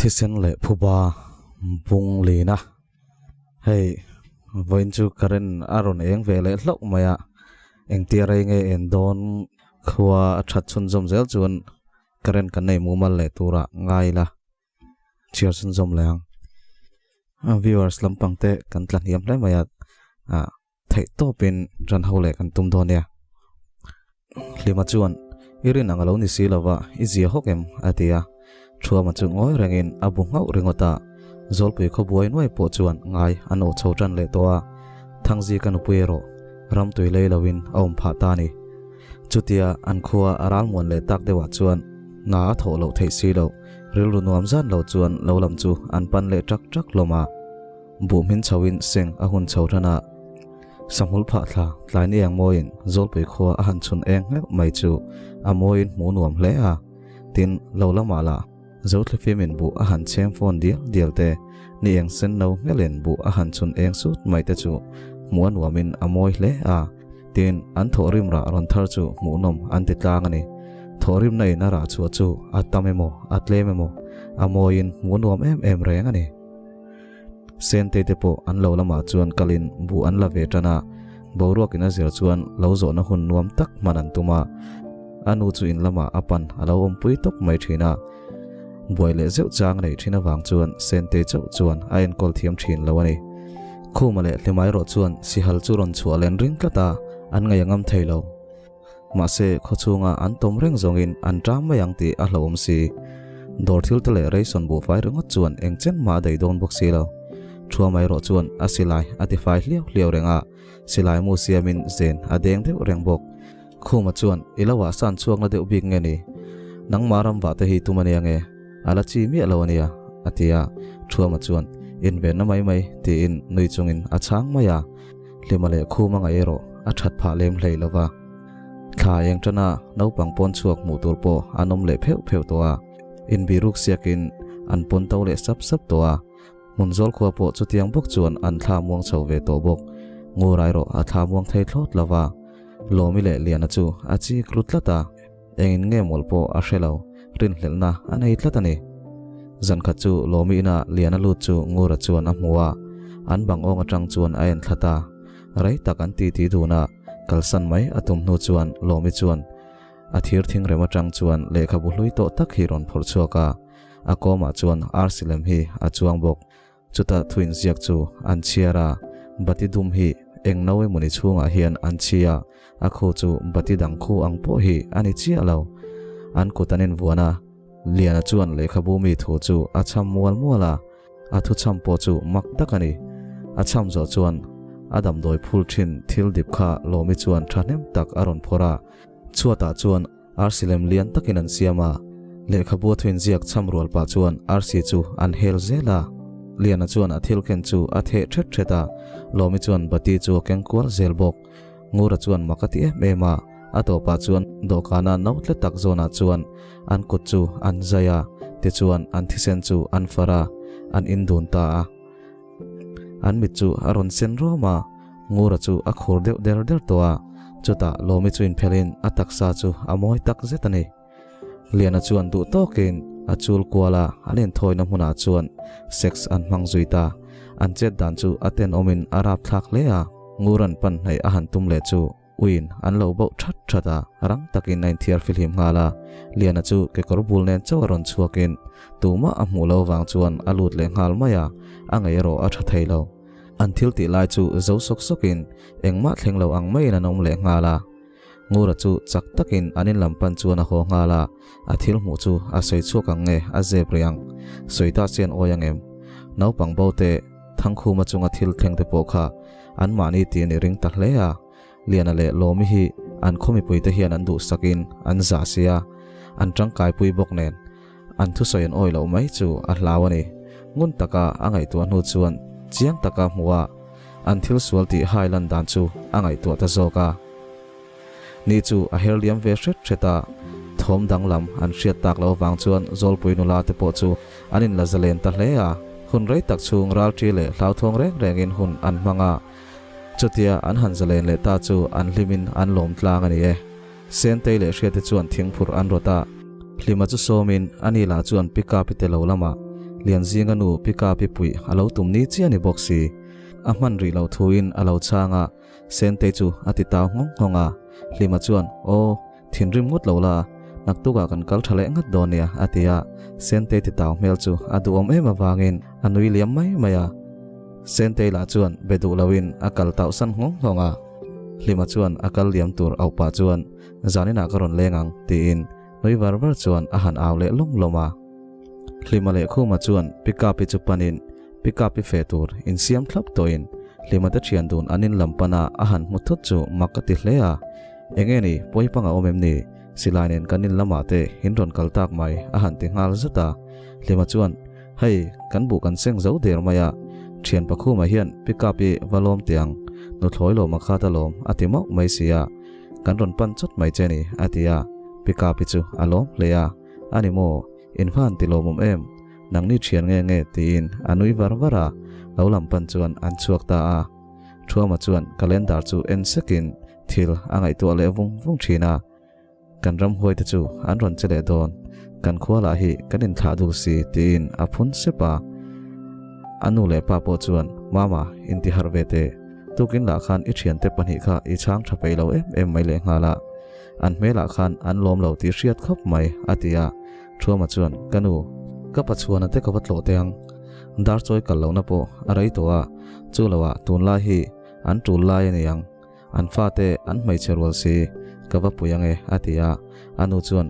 Thisen leh phuba bung lin a, hei vawiin chu current a rawn eng ve leh hlauh mai a, engtia rei nge en dawn khua a that chhunzawm zel chuan current kan nei mumal leh turah ngai ila chhiar chhunzawm leh ang. Viewers lampang te kan tla hniam hle mai a, ah. Theih tawpin ran ho leh kan tum dawn nia. Hlima chuan, I rin ang a lo ni si lova, i zia hawk em? a ti a. Thuama chu ngawi rengin a bu nghauh ringawt a. Zawlpui khaw buai nuai pawh chuan ngai an awh chho tan leh tawh a. Thangzi ka nupui erawh ramtui lei loin a awm phah ta a ni. Chutia an khua a ralmuan leh tak deuhah chuan hna a thawh loh theih si loh, rilru nuam zan lo chuan lo lam chu an pan leh ṭak ṭak hlawm a. Buh hmin chhoin seng a hun chho ṭhan a, Sahmul phah thla tlai ni ang mawiin Zawlpui khua a han chhun eng hleuh mai chu a mawiin hmuh nuam hle a. Tin, lo lamah lah Zothlifim-in buh a han chhem fawn dial dial te, ni eng sen no nghelin buh a han chhun eng sut mai te chu hmuh a nuamin a mawi hle a. Tin, an thawhrim rah rawn thar chu hmuhnawm an ti tlang a ni. Thawhrimna in a rah chhuah chu a tam emaw, a tlem emaw, a mawiin hmuh nuam em em reng a ni. Sentei te pawh an lo lamah chuan kalin buh an la ve tan a, boruakin a zir chuan lo zawhna hun nuam tak hman an tum a. A nu chu in lamah a pan a lo awmpui tawp mai thin a. Buai leh zeuh chang a neih thin avang chuan Sentei chauh chuan a enkawl thiam thin lo a ni. Khuma leh Hlimai erawh chuan sihal chu rawn chhuah len ring tlat a, an ngaih a ngam thei lo. Mahse, khawchhunga an tawm reng zawngin an ṭam mai ang tih a hlauhawm si. Dawr thil te leh ration buhfai ringawt chuan eng chen mah a dei dawn bawk si lo. Thua mai erawh chuan a silai a tifai hliau hliau reng a, silai mu siamin zen a deng deuh reng bawk. Khuma chuan, I lo ah san chhuak na deuh bik nge ni? Nangmah ram vah te hi tum a nia nge? A la chi miah lo a nia, a ti a. Thuama chuan, Invenna mai mai, tiin nui chungin a chhang mai a. Hlima leh Khuma ngaih erawh a that phah lem hlei lo va. Thla eng tana naupang pawn chhuak hmuh tur pawh an awm leh pheuh pheuh tawh a, inbiruk siakin an pawn to leh sap sap tawh a. Hmun zawl khua pawh chutiang bawk chuan an thla muang chho ve tawh bawk. Ngur erawh a thla muang thei thlawt lo va. Lawmi leh Liana chu a chik ru tlat a, engin nge mawlh pawh a hre lo, rinhlelhna a nei tlat a ni. Zankhat chu Lawmi ina Liana lut chu Ngura chuan a hmu a, an bang awng atang chuan a en thlat a. Rei tak an titi dun a, kalsan mai a tum hnu chuan Lawmi chuan a thir thing rem atang chuan lehkhabu hlui tawh tak hi rawn phawrh chhuak a, a kawmah chuan arsi lem hi a chuang bawk. Chuta thuin ziak chu an chhiar a, bati dum hi eng no emawni chhungah hian an chhi a, a khu chu bati dang khu ang pawh hi a ni chiah lo. An kut an invuan a, Liana chuan lehkhabu mi thu chu a chham mual mual a, a thu chham pawh chu mak tak a ni. A chham zawh chuan a damdawi phul thin thil dip kha Lawmi chuan thahnem tak a rawn phawrh a, chhuatah chuan Arsi lem lian takin an siam a, lehkhabu a thuin ziak chham rual pah chuan arsi chu an hel zel a. Liana chuan a thil ken chu a theh thet thet a, Lawmi chuan bati chu a keng kual zel bawk. Ngura chuan mak a ti em em a, a tawpah chuan dawhkana no tle tak zawnah chuan an kut chu an zai a, tichuan an thisen chu an far a, an indun ta a. An mit chu a rawn sen ruam a, Ngura chu a khur deuh der der tawh a, chutah Lawmi chu inphelhin a taksa chu a mawi tak zet a ni. Liana chuan duh tawkin a chul kual a, an inthawina hmunah chuan sex an hmang zui ta. An chet dan chu a tenawmin a rapthlak hle a, Ngura'n pan hnaih a han tum leh chu Uiin an lo bauh that that a, rang takin a inthiar fihlim nghal a. Liana chu kekawr bul nen chauh a rawn chhuakin tumah a hmuh lo vang chuan a lut leh nghal mai a, a ngei erawh a tha thei lo. An thil tih lai chu zo sawk sawkin engmah thleng lo ang maiin an awm leh nghal a. Ngura chu chak takin an in lam pan chuan a haw nghal a, a thil hmuh chu a sawi chhuak ang nge a zep rih ang, sawi ta chian awi ang em? Naupang bo te Thangkhuma chunga thil thleng te pawh kha anmahni tih an i ring ta hle a. Liana leh Lawmi hi an khaw mipuite hian an duhsakin an zah si a, an tangkaipui bawk nen an thusawi an awi loh mai chu a hlau a ni. Ngun taka a ngaihtuah hnu chuan chiang taka hmuh a, an thil sual tih hai lan dan chu a ngaihtuah ta zawk a. Ni chu a her liam ve hret hret a, thawm danglam an hriat tak loh avang chuan Zawlpui nula te pawh chu an inla zalen ta hle a. Hun rei tak chhung ralṭi leh hlauthawng reng rengin hun an hmang a. Chutia an han zalen leh ta chu an hlimin an lawm tlang a ni e. Sentei leh Hriate chuan thingphurh an rawt a, Hlima chu sawmin a ni lah chuan pick up i te lo lamah Lianzinga nu Pi Kapi puih a lo tum ni chiah a ni bawk si. A hman rih loh thuin a lo chhang a, Sentei chu a ti tau nghawng nghawng a. Hlima chuan, Aw, thinrim ngawt lo la, naktukah kan kal tha leh ngat dawn nia, a ti a. Sentei ti tau hmel chu a duhawm em avangin a nui liam mai mai a. Sentei lah chuan be duh loin a kal tauhsan nghawng nghawng a. Hlima chuan a kal liam tur auh pah chuan, Zaninah ka rawn leng ang, tiin nui var var chuan a han au leh lawm lawm a. Hlima leh Khuma chuan Pickup-i chu panin Pickup-i feh tur insiam thlap tawhin Hlima te thian dun an in lam pana a han hmu thut chu mak ka ti hle a. Enge ni, pawi panga awm em ni? Silai nen kan in lamah te in rawn kal tak mai a han ti nghal zat a. Hlima chuan, Hei, kan buh kan seng zo der mai a, thian Pakhuma hian Pickup-i va lawm teh ang, nuthlawi lawm a khat alawm a ti mauh mai si a. Kan rawn pan chawt mai che ni, a ti a. Pickup-i chu a lawm hle a. A ni maw? In hman ti lawmawm em? Nangni thian nge nge? tiin a nui var var a, lo lam pan chuan an chhuak ta a. Thuama chuan calendar chu en sekin thil a ngaihtuah leh vung vung thin a. Kan ramhuai te chu an rawn che leh dawn, kan khua lah hi kan inthlah dul si tiin a phun sep a. A nu leh pa pawh chuan, Mama, inti harh ve teh, tukin lah khan i thiante pahnih kha i chhang tha peih lo em em mai lehnghal a. An hmelah khan an lawm lo tih hriat khawp mai, a ti a. Thuama chuan, Ka nu, ka pachuana te ka va tlawh teh ang. Dar chawi kal lohna pawh a rei tawh a, chu loah tunlai hi an tul lai a ni ang. An fate an hmeichhe rual si, ka va pui ang e, a ti a. A nu chuan,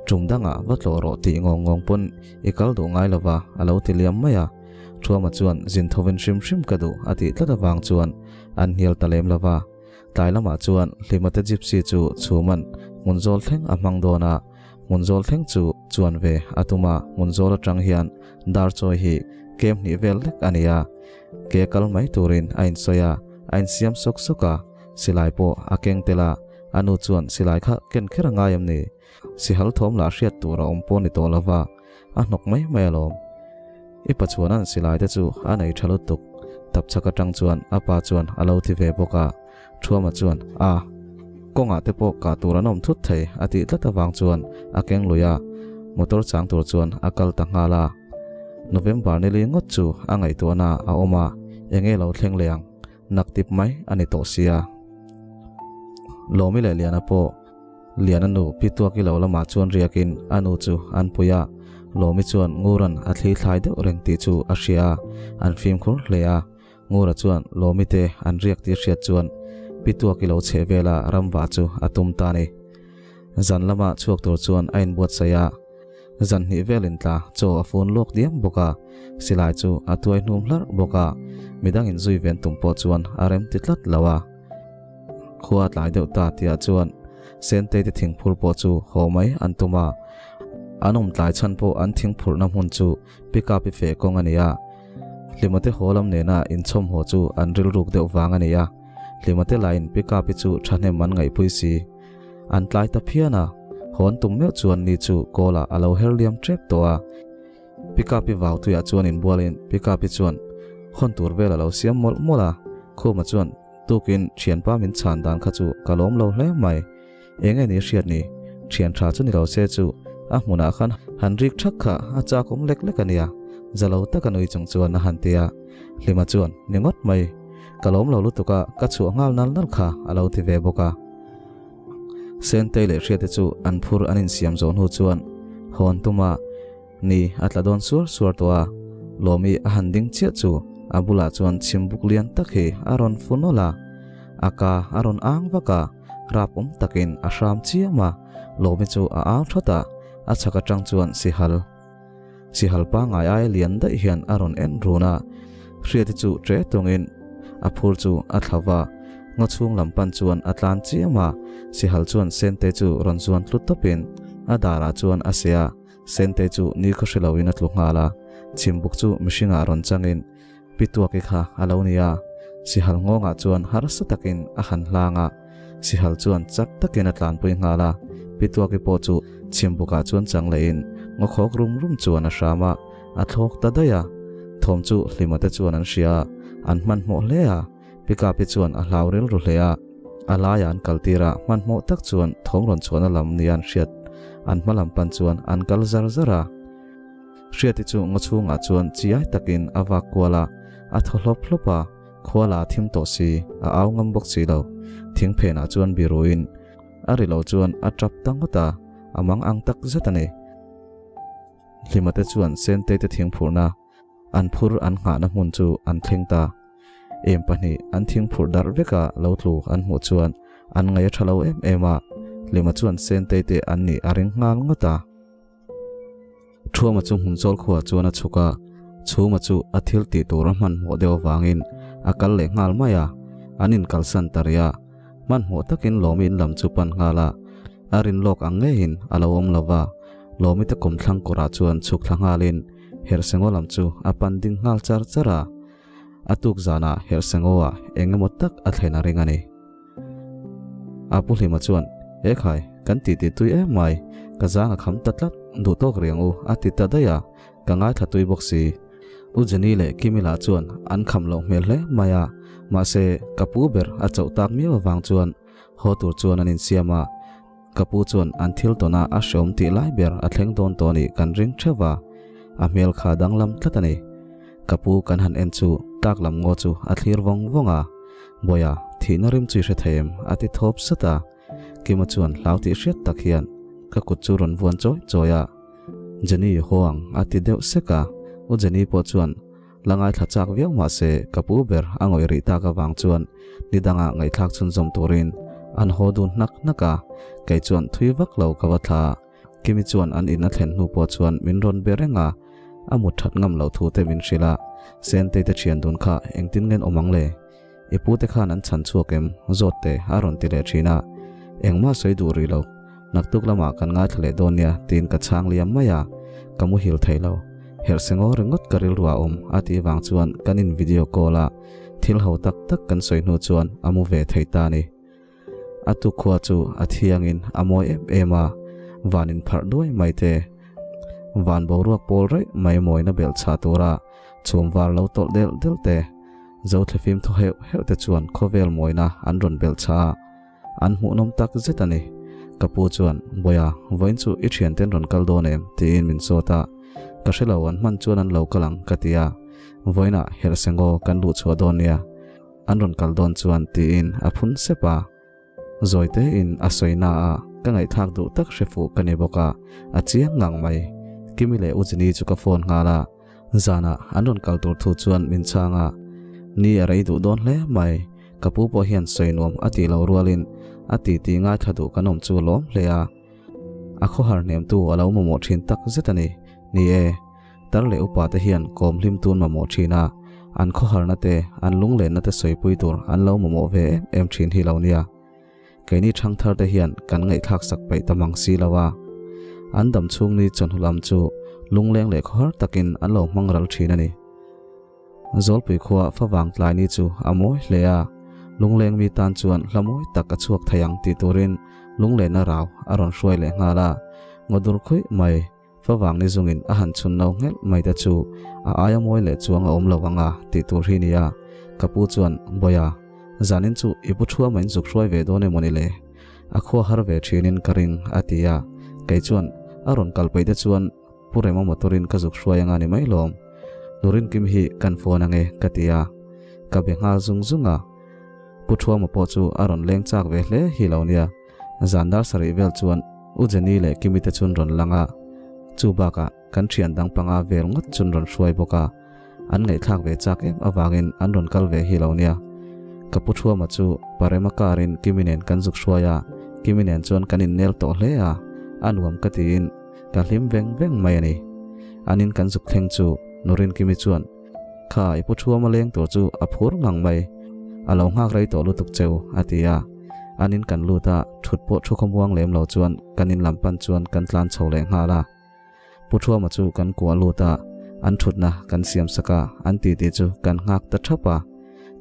Tum dangah va tlawh rawh tih ngawng ngawng pawn i kal duh ngai lova, a lo ti liam mai a. Thuama chuan, Zin thovin hrim hrim ka duh, a tih tlat avang chuan an hnial ta lem lova. Tlai lamah chuan Hlimate Gypsy chu chhuman hmun zawl thleng a hmang dawn a, hmun zawl thleng chu chuan ve a tum a, hmun zawl atang hian dar chawi hi kem hnih vel lek a ni a, ke kal mai turin a insawi a, a insiam sawk sawk a, silai pawh a keng tel a, a nu chuan silai kha ken kher a ngai em ni? Sihal thawm lah hriat tur a awm pawh ni tawh lova, a hnawk mai mai alawm. I pachuanan silai te chu a nei tha lutuk, tapchhak atang chuan a pa chuan a lo ti ve bawk a. Thuama chuan, A, kawngah te pawh kah tur an awm thut thei a tih tlat avang chuan a keng lui a, motor chang tur chuan a kal ta nghal a. November nili ngawt chu a ngaihtuahna a awm a, enge lo thleng leh ang, nak tip mai a ni tawh sia. Lawmi leh Liana pawh Liana nu Pi Tuaki lo lamah chuan riakin a nu chu an pui a, Lawmi chuan Nguran a thli thlai deuh reng tih chu a hria a, an fimkhur hle a. Ngura chuan Lawmi te an riak tih hriat chuan Pi Tuaki lo chheh vela ramvah chu a tum ta a ni. Zan lama chhuak tur chuan a inbuatsaih a, zan hnih velin tla chaw a fun lawk diam bawk a, silai chu a tuai hnum hlarh bawk a, midang inzui ven tum pawh chuan a rem ti tlat lo a. Khua a tlai deuh ta tihah chuan Sentei te thingphur pawh chu haw mai an tum a. An awm tlai chhan pawh an thingphurhna hmun chu pickup i feh kawng a ni a. Hlimate haw lam nena inchhawm haw chu an rilruk deuh vang a ni a. Hlimate lahin pickup i chu thahnem an ngaihpui si. An tlai ta phian a. Haw an tum meuh chuan ni chu kawlah a lo her liam tep tawh a. Pickup i vau tuiah chuan inbualin pickup i chuan hawn tur vel a lo siam mawlh mawlh a. Khuma chuan Tukin thianpa min chhan dan kha chu ka lawm lo hle mai. Eng nge ni hriat ni? Thian tha chu ni lo se chu a hmunah khan han rik thak kha a chak awm lek lek a nia. Za lo taka nui chung chuan a han ti a. Hlima chuan, Ni ngawt mai. Ka lawm lo lutuk a, ka chhuah nghal nal nal kha a lo ti ve bawk a. Sentei leh Hriate chu an phur an insiam zawh hnu chuan hawn tuma Ni a tla dawn suar suar tawh a, Lawmi a han ding chiah chu a bulah chuan chhimbuk lian tak hi a rawn fu nawlh a, a ka a rawn ang vak a, rap awm takin a hram chiam a, Lawmi chu a au thawt a, a chhak atang chuan sihal sihal pangngai aia lian daih hian a rawn en run a, Hriati chu tre tungin a phur chu a thla va, ngaw chhung lam pan chuan a tlan chiam a, sihal chuan Sente chu rawn zuan tlu tawpin a darah chuan a seh a. Sente chu ni khaw hre loin a tlu nghal a, chhimbuk chu mihringah rawn changin Pi Tuaki kha a lo ni a, Sihal nghawngah chuan harsa takin a han hlang a, Sihal chuan chak takin a tlanpui nghal a, Pi Tuaki pawh chu chhimbukah chuan chang lehin ngaw khawk rum rum chuan a hram a, a thlawk ta daih a. Thawm chu Hlima te chuan an hria a, an hmanhmawh hle a, Pi Kapi chuan a hlau rilru hle a, a laiah an kal tir a, hmanhmawh tak chuan thawm rawn chhuahna lam nia an hriat an hma lam pan chuan an kal zar zar a. Hriati chu ngaw chhungah chuan chiai takin a vak kual a, a thaw hlawp hlawp a, khua la thim tawh si, a au ngam bawk si lo. Thing phenah chuan biruin a ri lo chuan a tap ta ngawt a, a mang ang tak zet a ni. Hlima te chuan Sentei te thingphurhna an phur an nghahna hmun chu an thleng ta. Em pahnih an thingphurh darh veka lo tlu an hmuh chuan an ngaih a tha lo em em a, Hlima chuan Sentei te an nih a ring nghal ngawt a. Thuama chu hmun chawl khuaah chuan a chhuk a, Chhuma chu a thil tih tur a hmanhmawh deuh avangin a kal leh nghal mai a, an inkalsan ta rih a. Hmanhmawh takin Lawmi in lam chu pan nghal a, a rin lawk ang ngeiin a lo awm lo va, Lawmi te kawmthlang kawrah chuan chhuk thla nghalin Herhsengaw lam chu a pan ding nghal char char a. A tuk zanah Herhsengaw-ah eng emaw tak a thlen a ring a ni. A pu Hlima chuan, E khai, kan titi tui em mai, ka zang a kham ta tlat, duh tawk riang u, a ti ta daih a, ka ngaithla tui bawk si. U Jenny leh Kimi lah chuan an kham loh hmel hle mai a, mahse, ka pu ber a chauh tak miau avang chuan haw tur chuan an insiam a, ka pu chuan an thil tawnah a hreawm tih lai ber a thleng dawn tawh nih kan ring theuh va, a hmel kha danglam tlat a ni. Ka pu kan han en chu tlak lam ngaw chu a thlir vawng vawng a, Bawiha, thihna rim chu i hre thei em? a ti thawp sat a. Kima chuan hlau tih hriat tak hian ka kut chu rawn vuan chawi chawi a, Jenny haw ang a ti deuh sek a, U Jenny pawh chuan la ngaithla chak viau mah se ka pu ber a ngawih rih tak avang chuan ni danga ngaihthlak chhunzawm turin an haw dun hnak hnak a, kei chuan thui vak lo ka va thla a. Kimi chuan an in a thlen hnu pawh chuan min rawn be reng a, a mut that ngam loh thu te min hrilh a, Sentei te thian dun kha engtin ngen awm ang le? I pu te khan an chhan chhuak em? Zawt te a rawn ti leh thin a, engmah sawi duh rih lo, naktuk lamah kan ngaithla leh dawn nia tiin ka chhang liam mai a, ka muhil thei lo. Herhse ngaw ringawt ka rilru a awm a tih vang chuan kan in video call a, thil ho tak tak kan sawi hnu chuan a mu ve thei ta a ni. A tukhua chu a thiangin a mawi em em a, van inpharh duai mai te, van boruak pawl raih mai mawina belh chhah tura chhum var lo tawlh delh delh te, Zothlifim thaw heuh heuh te chuan khawvel mawina an rawn belh chhah a, an hmuhnawm tak zet a ni. Ka pu chuan, Bawiha, vawiin chu i thianten rawn kal dawn em? tiin min zawt a, Ka hre lo, an hman chuan an lo kal ang, ka ti a, Vawiinah Herhsengaw kan luh chhuah dawn nia. An rawn kal dawn chuan tiin a phun sep a, zawi tein a sawi na a, ka ngaihthlak duh tak hre fuh ka ni bawk a, a chiang ngang mai. Kimi leh U Jini chu ka phone nghal a, zanah an rawn kal tur thu chuan min chhang a, ni a rei duh dawn hle mai, ka pu pawh hian sawi nuam a tih loh rualin a titi ngaithla duh kan awm chu lawm hle a, a khawhar hnemtu a lo mamawh thin tak zet a ni, ni e. Tar leh upa te hian kawm hlim tun mamawh thin a, an khawharna te, an lunglenna te sawipui tur an lo mamawh ve em em thin hi lo nia. Keini thangthar te hian kan ngaihthlak sak peih ta mang si lo a. An dam chhung ni chawhnu lam chu lungleng leh khawhar takin an lo hmang ral thin a ni. Zawlpui khua favang tlai ni chu a mawi hle a, lungleng mi tan chuan hla mawi tak a chhuak thei ang tih turin lunglenna rau a rawn hruai leh nghal a, ngawdur khuih mai. Favang ni zungin a han chhun no nghelh mai te chu a aia mawi leh chuang a awm lo ang a tih tur hi nia. Ka pu chuan, Bawiha, zanin chu i pu thua main zuk hruai ve dawn emaw ni le? A khua har ve thinin ka ring, a ti a. Kei chuan, A rawn kal peih te chuan Pu Rema motor-in ka zuk hruai anga ni mai lawm. Nurinkim hi kan phone ange, ka ti a. Ka be nghal zung zung a. Pu Thuama pawh chu a rawn leng chak ve hle hi lo nia. Zan dar sarih vel chuan U Jenny leh Kimi te chun rawn lang a, chu bakah kan thian dang panga vel ngawt chun rawn hruai bawk a, an ngaihthlak ve chak em avangin an rawn kal ve hi lo nia. Ka pu Thuama chu Parema car in Kimi nen kan zuk hruai a, Kimi nen chuan kan innel tawh hle a, a nuam ka tiin ka hlim veng veng mai a ni. An in kan zuk thleng chu Nurin Kimi chuan, Kha i pu Thuama leng tur chu a phur ngang mai, a lo nghak rei tawh lutuk cheu, a ti a. An in kan lut a, thut pawh thu khawmuang lem lo chuan kan in lam pan chuan kan tlan chho leh nghal a. Pu Thuama chu kan kuah lut a, an thutna kan siam sak a, an titi chu kan nghak ta thap a.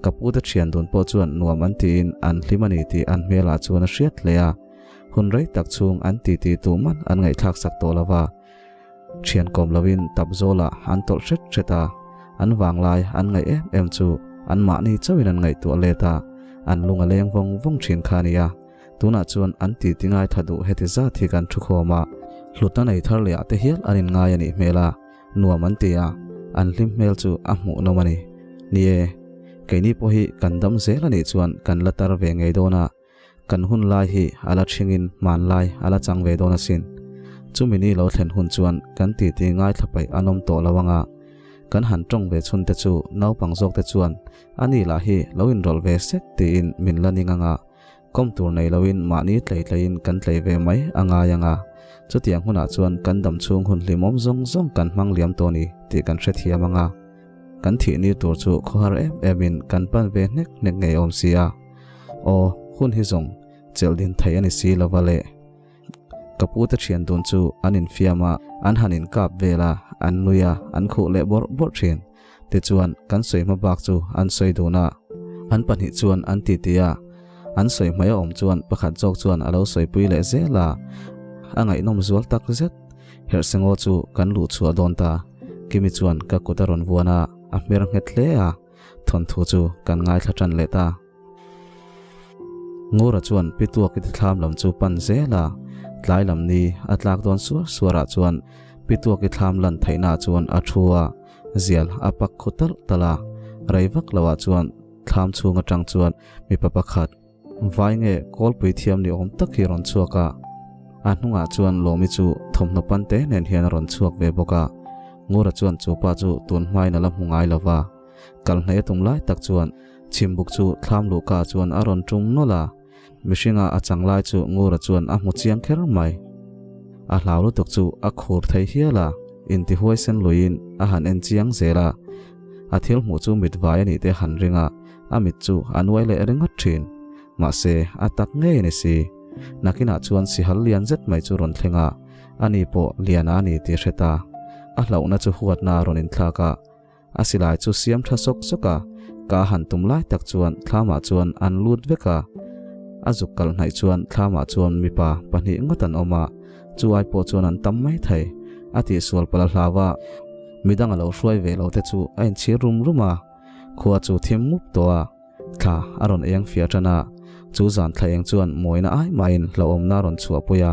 Ka pu te thian dun pawh chuan nuam an tiin an hlim a ni tih an hmelah chuan a hriat hle a. Hun rei tak chhung an titi tuh man an ngaihthlak sak tawh lo va. Thian kawm loin tap zawlah an tawlh hret hret a, an vanglai an ngaih em em chu anmahni chauhin an ngaihtuah let a, an lung a leng vawng vawng thin kha a nia. Tunah chuan an titi ngaithla duh heti zat hi kan thu khawm a, hlutna nei thar leh ah te hial an inngai a nih hmel a. Nuam an ti a, an hlim hmel chu a hmuhnawm a ni. Ni e, keini pawh hi kan dam zel a nih chuan kan la tar ve ngei dawn a, kan hun lai hi a la thingin hmanlai a la chang ve dawn asin. Chumi ni lo thlen hun chuan kan titi ngaithla paih an awm tawh lo ang a, kan han tawng ve chhun te chu naupang zawk te chuan a ni lah hi lo inrawlh ve sek tiin min la ning ang a, Kawm tur nei loin mahni tlei tleiin kan tlei ve mai a ngai ang a, chutiang hunah chuan kan dam chhung hun hlimawm zawng zawng kan hmang liam tawh ni tih kan hrethiam ang a. Kan thih ni tur chu khawhar em emin kan pan ve hnek hnek ngei awm si a. Aw, hun hi zawng chelh din thei a ni si lova le. Ka pu te thian dun chu an infiam a, an han inkap vel a, an nui a, an khuh leh bawrh bawrh thin. Tichuan, kan sawi hma bak chu an sawi dun a. An pahnih chuan an titi a, an sawi hmai a awm chuan pakhat zawk chuan a lo sawipui leh zel a, a ngaihnawm zual tak zet. Herhsengaw chu kan luh chhuah dawn ta. Kimi chuan ka kut a rawn vuan a, a hmer nghet hle a, thawnthu chu kan ngaithla tan leh ta. Ngura chuan Pi Tuaki te thlam lam chu pan zel a, tlai lam ni a tlak dawn suar suar ah chuan Pi Tuaki thlam lan theihna ah chuan a thu a, zial a pak khu talh talh a, rei vak lo ah chuan thlam chhung atang chuan mipa pakhat vai nge kawlpui thiam ni awm tak hi a rawn chhuak a, a hnungah chuan Lawmi chu thawmhnaw pan te nen hian a rawn chhuak ve bawk a, Ngura chuan chu pa chu tun hmain a la hmu ngai lo va. Kal hnaih a tum lai tak chuan chhimbuk chu thlam luhka chuan a rawn tum nawlh a, mihringa a chang lai chu Ngura chuan a hmu chiang kher mai. A hlau lutuk chu a khur thei hial a, intihuaisen luiin a han en chiang zel a, a thil hmuh chu mit vai a nih te han ring a, a mit chu a nuai leh ringawt thin. Mahse, a tak ngei a ni si. Nakinah chuan sihal lian zet mai chu rawn thleng a, ani pawh lian a ni tih hre ta. A hlauhna chu huatna a rawn inthlak a, A silai chu siam tha sawk sawk a, ka han tum lai tak chuan thlamah chuan an lut vek a. A zuk kal hnaih chuan thlamah chuan mipa pahnih ngawt an awm a, chu ai pawh chuan an tam mai thei. A tihsual palh a hlau a, midang a lo hruai ve lo te chu a inchhir rum rum a, khua chu thim mup tawh a, thla a rawn eng fiah tan a, chu zan thla eng chuan mawina ai mahin hlauhawmna a rawn chhuahpui a,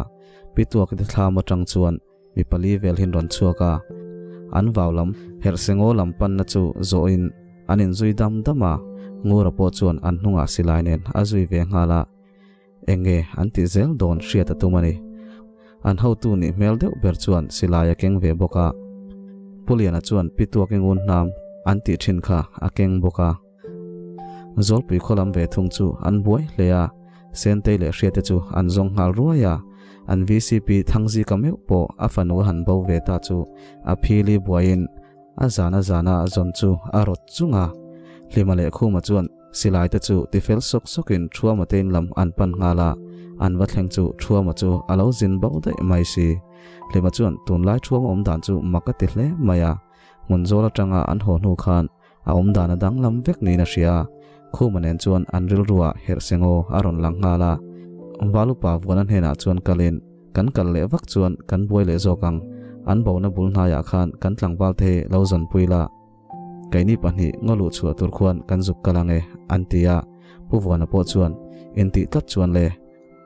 Pi Tuakite thlam atang chuan Mi pali vel hian rawn chhuak a, an vau lam Herhsengaw lam panna chu zawhin an inzui dam dam a, Ngura pawh chuan an hnungah silai nen a zui ve nghal a, eng nge an tih zel dawn hriat a tum a ni. An hotu nih hmel deuh ber chuan silai a keng ve bawk a, Pu Liana chuan Pi Tuaki ngun hnam an tih thin kha a keng bawk a. Zawlpui khaw lam ve thung chu an buai hle a, Sentei leh Hriate chu an zawng nghal ruai a, an vcp Thangzika meuh pawh a fanu a han bo ve ta chu a phili buaiin a zana zana zawn chu a rawt chung a. Hlima leh Khuma chuan silai te chu tifel sawk sawkin Thuama te in lam an pan nghal a, an va thleng chu Thuama chu a lo zin bo daih mai si. Hlima chuan tunlai Thuama awm dan chu mak a ti hle mai a, hmun zawl atanga an haw hnu khan A awm dan a danglam vek niin a hria a, Khuma nen chuan an rilruah Herhsengaw a rawn lang nghal a. Valupa Vuana hnenah chuan kalin, Kan kal leh vak chuan kan buai leh zawk ang, an bona bul hnaiah khan kan tlangval te hi lo zawnpui la, keini pahnih ngaw luh chhuah tur khuan kan zuk kal ang e, an ti a. Pu Vuana pawh chuan, Intih tlat chuan le.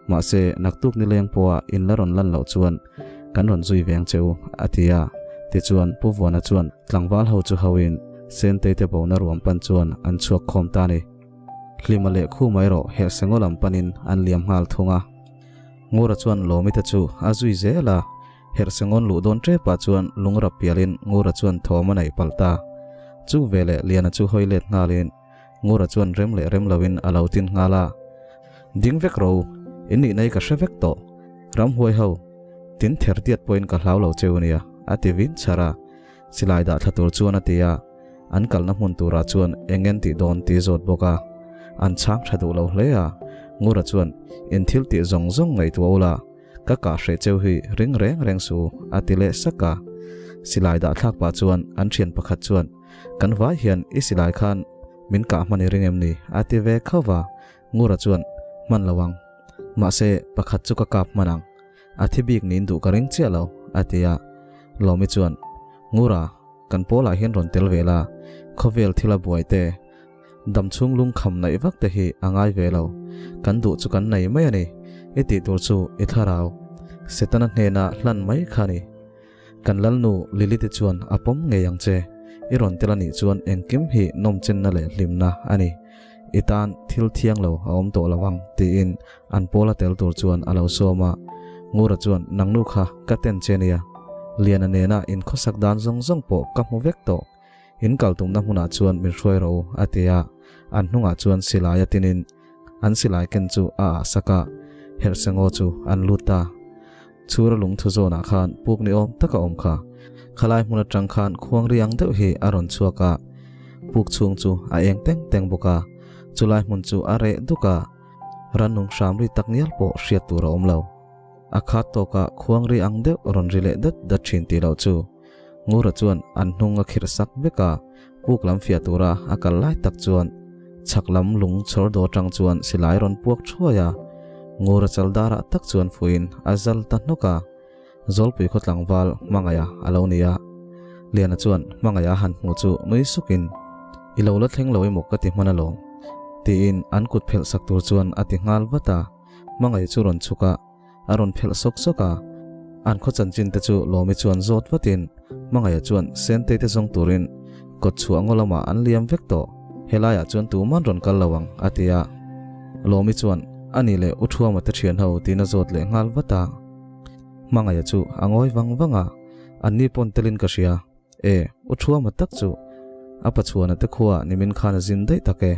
Mahse, naktuk nileng pawha in la rawn lan loh chuan kan rawn zui veng che u, a ti a. Tichuan, Pu Vuana chuan tlangval ho chu hoin Sentei te bona ruam pan chuan an chhuak khawm ta a ni. Hlima leh Khuma erawh Herhsengaw lam panin an liam nghal thung a. Ngura chuan Lawmi te chu a zui zel a, Herhsengawn luh dawn tepah chuan lungrap pialin Ngura chuan thawm a neih palh ta. Chu veleh Liana chu hawi let nghalin Ngura chuan rem leh rem loin a lo tin nghal a. Ding vek ro, in nih nei ka hre vek tawh. Ramhuai ho, tin ther tiat pawhin ka hlau lo cheu nia, a ti vin chhar a. Silai dah thla tur chuan a ti a, an kalna hmun turah chuan eng en tih dawn ti zawt bawk a. An chhang tha duh lo hle a, Ngura chuan, In thil tih zawng zawng ngaihtuah ula, ka kah hreh cheu hi ring reng reng su, a ti leh sak a. Silai dah thlak pah chuan an thian pakhat chuan, Kan vai hian i silai khan min kah hman i ring em ni? a ti ve khauh va. Ngura chuan, Hman lo ang. Mahse, pakhat chu ka kap hman ang. A thi bik niin duh ka ring chiah lo, a ti a. Lawmi chuan, Ngura, kan pawlah hian rawn tel ve la, khawvel thil a buai te, dam chhung lungkham naih vak te hi a ngai ve lo. Kan duh chu kan nei mai a ni. I tih tur chu i thlarau, Setana hnena hlan mai kha a ni. Kan lalnu Lily te chuan a pawm ngei ang che. I rawn tel a nih chuan engkim hi nawmchenna leh hlimna a ni. I tan thil thiang lo a awm tawh lo ang, tiin an pawla tel tur chuan a lo sawm a. Ngura chuan, Nangnu kha ka ten che nia. Liana nena in khawsak dan zawng zawng pawh ka hmu vek tawh. In kal tumna hmunah chuan min hruai rawh u, a ti a. An hnungah chuan silai a tinin an silai ken chu a ah sak a, Herhsengaw chu an lut ta. Chhura lungthu zawnah khan puk ni awm tak a awm kha. Khalai hmun atang khan khuang ri ang deuh hi a rawn chhuak a, puk chhung chu a eng teng teng bawk a. Chulai hmun chu a reh duk a, rannung hram ri tak ngial pawh hriat tur a awm lo. A khat tawkah khuang ri ang deuh rawn ri leh dat dat thin tih loh chu Ngura chuan an hnung a khirh sak vek a, puk lam fiah tura a kal lai tak chuan chhak lam lung chhawr daw tang chuan silai rawn puak thuai a, Ngura chal darah tak chuan fuiin a zal ta hnawk a, Zawlpui khaw tlangval Hmangaiha a lo ni a. Liana chuan Hmangaiha han hmuh chu nui sukin, I lo la thleng lo emaw ka ti hman alawm, tiin an kut phelh sak tur chuan a ti nghal vat a, Hmangaiha chu rawn chhuk a. A rawn phelh sawk sawk a, an khaw chanchin te chu Lawmi chuan zawt vatin Hmangaih chuan Sentei te zawng turin kawt chhuah ngaw lamah an liam vek tawh, helaiah chuan tuman rawn kal lo ang a ti a. Lawmi chuan a ni leh U Thuama te thian ho tiin a zawt leh nghal vat a. Hmangaih chu a ngawi vang vang a, Anni pawn telin ka hria. E, U Thuama tak chu a pachuana te khuaah nimin khan a zin daih tak e.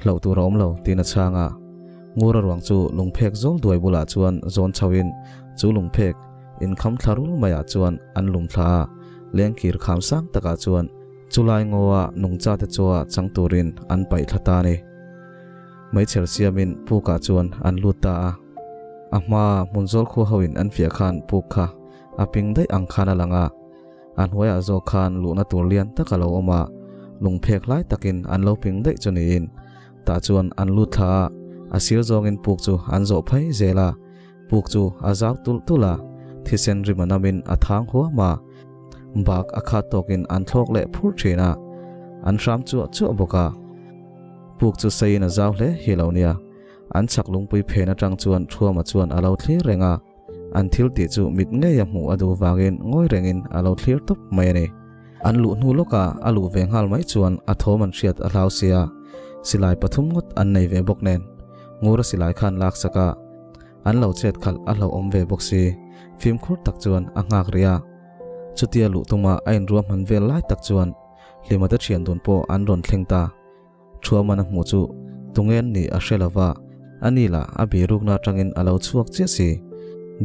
Hlauh tur a awm lo, tiin a chhang a. Ngura ruang chu lungphek zawl duai bulah chuan zawn chhoin chu lungphek inkham thla rul maiah chuan an lum thla a, lengkir kham sang takah chuan chulai ngawa nungchate chawa chang turin an paih thla ta a ni. Meichher siamin pukah chuan an lut ta a. A hmaa hmun zawl khua hoin an fiah khan puk kha a ping daih ang khan a lang a. A hnuaiah zawk khan luhna tur lian tak a lo awm a, lungphek hlai takin an lo ping daih chu niin. Tah chuan an lut thla a, a sir zawngin puk chu an zawh phei zel a. Puk chu a zau tulh tulh a, thisen rim a namin a thang huam a. Bak a khat tawkin an thlawk leh phur thin a, an hram chuah chuah bawk a. Puk chu seiin a zau hle hi lo nia. An chhak lungpui phen atang chuan Thuama chuan a lo thlir reng a. An thil tih chu mit ngei a hmuh a duh vangin ngawi rengin a lo thlir tawp mai a ni. An luh hnu lawka a luh ve nghal mai chuan a thawm an hriat a hlau sia, silai pathum ngawt an nei ve bawk nen. Ngura silai khan lak sak a, an lo chet khalh a hlauhawm ve bawk si, fimkhur tak chuan a nghak rih a. Chutia luh tuma a inruahman vel lai tak chuan Hlimate thian dun pawh an rawn thleng ta. Thuaman a hmuh chu tungen nih a hre lo va, a ni lah a birukna atangin a lo chhuak chiah si.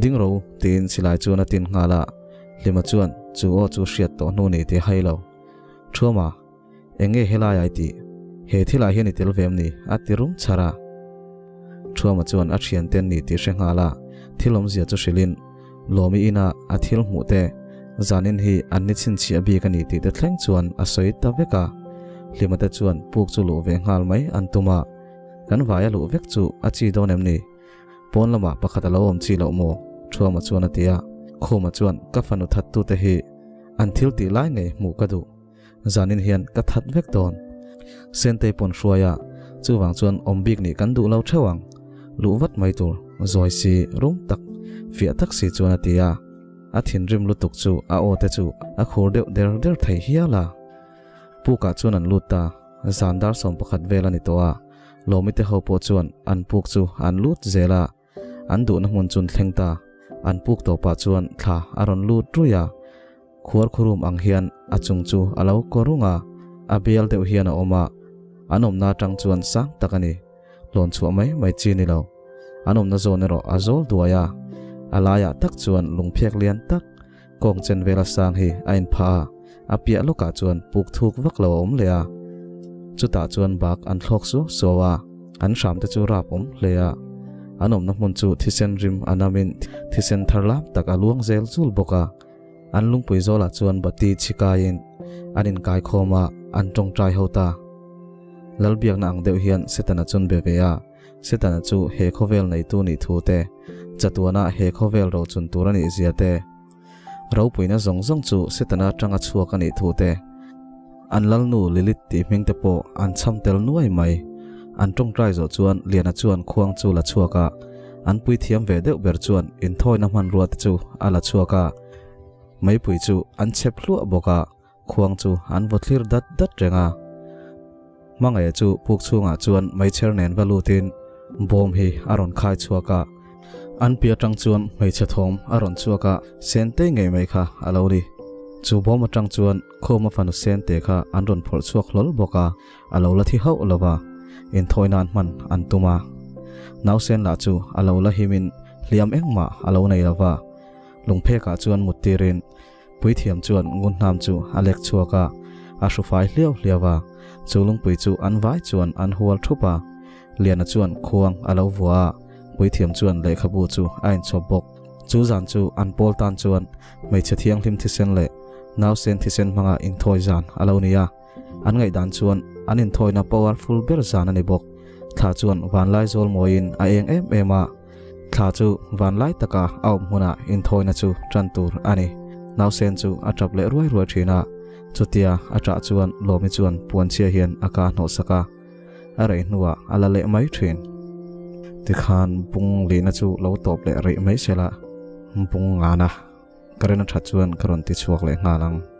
Ding ro tiin silai chuan a tin nghal a, Hlima chuan chu aw chu hriat tawh hnu ni tih a hai lo. Thuama, eng nge helai ai tih? He thilah hian i tel ve em ni? a ti rum chhar a. Thuama chuan a thiante an ni tih hre nghal a, thil awmzia chu hrilhin Lawmi ina a thil hmuh te, zanin hi an ni chhinchhiah bik a ni tih te thleng chuan a sawi ta vek a. Hlima te chuan puk chu luh ve nghal mai an tum a, kan vai a luh vek chu a chi dawn em ni? Pawn lamah pakhat a lo awm chi loh maw? Thuama chuan a ti a. Khuma chuan ka fanu thattute hi an thil tih lai ngei hmuh ka duh. Zanin hian ka that vek dawn. Sentei pawn hruai a, chuvang chuan awm bik nih kan duh lo theuh ang. Luh vat mai tur, zawi si, rum tak, fiah tak si chuan a ti a. A thinrim lutuk chu a aw te chu a khur deuh der der thei hial a. Pukah chuan an lut ta, zan dar 11 vel a ni tawh a, Lawmi te ho pawh chuan an puk chu an lut zel a. An duhna hmun chun thleng ta. An puk tawpah chuan thla a rawn lut ruih a. Khuar khurum ang hian a chung chu a lo kaw rung a, a bial deuh hian a awm a. An awmna atang chuan sang tak a ni. Hlawn chhuah mai mai chi ni lo. An awmna zawn erawh a zawl duai a. A laiah tak chuan lungphiak lian tak, kawng chen vela sang hi a inphah a. A piah lawkah chuan puk thuk vak lo a awm leh a. Chutah chuan bak an thlawk suau suau a, an hram te chu rap awm hle a. An awmna hmun chu thisen rim a namin thisen thar lam tak a luang zel zul bawk a. An lungpui zawlah chuan bati chhikaiin an inkai khawm a, an tawngtai ho ta. Lalbiakna ang deuh hian Setana chun be ve a, Setana chu he khawvel neitu nih thu te, chatuana he khawvel rochun tur a nih zia te, Ropuina zawng zawng chu Setana atanga chhuak a nih thu te, an lalnu Lilith tih hming te pawh an chham tel nuai mai. An tawngtai zawh chuan Liana chuan khuang chu la chhuak a, an puithiam ve deuh ber chuan inthawina hmanrua te chu a la chhuak a. Meipui chu an chhep hluah bawk a, khuang chu an vaw thlir dat dat reng a. Hmangaih chu puk chhungah chuan meichher nen va lutin bawm hi a rawn khai chhuak a. An pi atang chuan hmeichhe thawm a rawn chhuak a, Sentei ngei mai kha a lo ni. Chu bawm atang chuan Khawma fanu Sente kha an rawn phawrh chhuak hlawl bawk a, a lo la thi hauh lo va, inthawi nan hman an tum a. Nausen lah chu a lo la himin hliam engmah a lo nei lo va, lungphekah chuan mut tirin Puithiam chuan ngunhnam chu a lek chhuak a, a hru fai hliau hliau a, chu lungpui chu an vai chuan an hual thup a. Liana chuan khuang a lo vua a, Puithiam chuan lehkhabu chu a inchhawp bawk. Chu zan chu an pawl tan chuan hmeichhe thianghlim thisen leh nausen thisen hmanga inthawi zan a lo ni a. An ngaihdan chuan an inthawina powerful ber zan a ni bawk. Thla chuan vanlai zawl mawiin a eng em em a. Thla chu vanlai taka a awm hmunah inthawina chu tan tur a ni. Nausen chu a tap leh ruai ruai thin a, chutia a tah chuan Lawmi chuan puanchhia hian a ka hnawhsak a, a rei hnuah a la leh mai thin. Tikhan bung lihna chu lo tawp leh rih mai se la, bung ngana ka rin a that chuan ka rawn ti chhuak leh nghal ang.